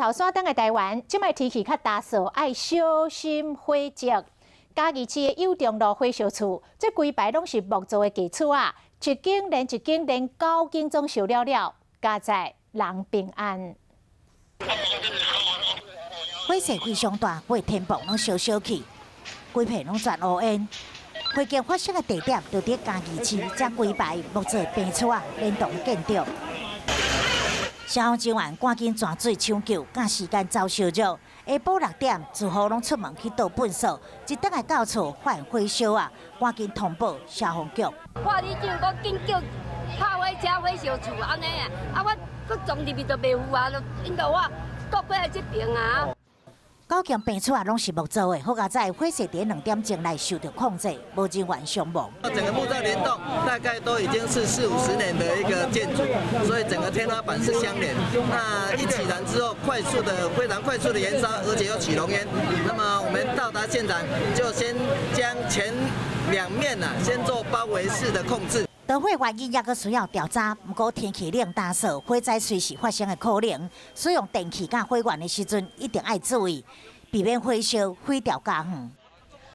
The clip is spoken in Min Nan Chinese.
頭山頂的台灣，這擺天氣較焦燥，愛小心火災。嘉義市的友中路火燒厝，這規排攏是木造的舊厝仔，一間連一間連九間總燒了了，佳哉人平安。火勢非常大，火天棚攏燒燒去，規片攏全烏煙。火警發生的地點就佇嘉義市，這規排木造平厝仔連棟建築。消防人員趕緊泉水搶救，趕時間走燒熱。下晡6點，住戶攏出門去倒糞埽，一轉來到厝發現火燒啊，趕緊通報消防局。看你政府緊叫拍火車火燒厝按呢啊，啊我閣撞入去就袂赴啊，就𪜶著我倒過來這爿啊。九間平厝仔攏是木造的，好佳哉火勢佇2點鐘內受到控制，無人員傷亡。整個木造聯棟大概都已經是四五十年的一個建築，所以整個天花板是相連。那一起燃之後，快速的、非常快速的燃燒，而且又起濃煙。那麼我們到達現場，就先將前兩面啊，先做包圍式的控制。導火原因猶閣需要調查，毋過天氣冷焦燥，火災隨時發生的可能。使用電器佮火源的時陣，一定愛注意，避免火燒毀掉家園。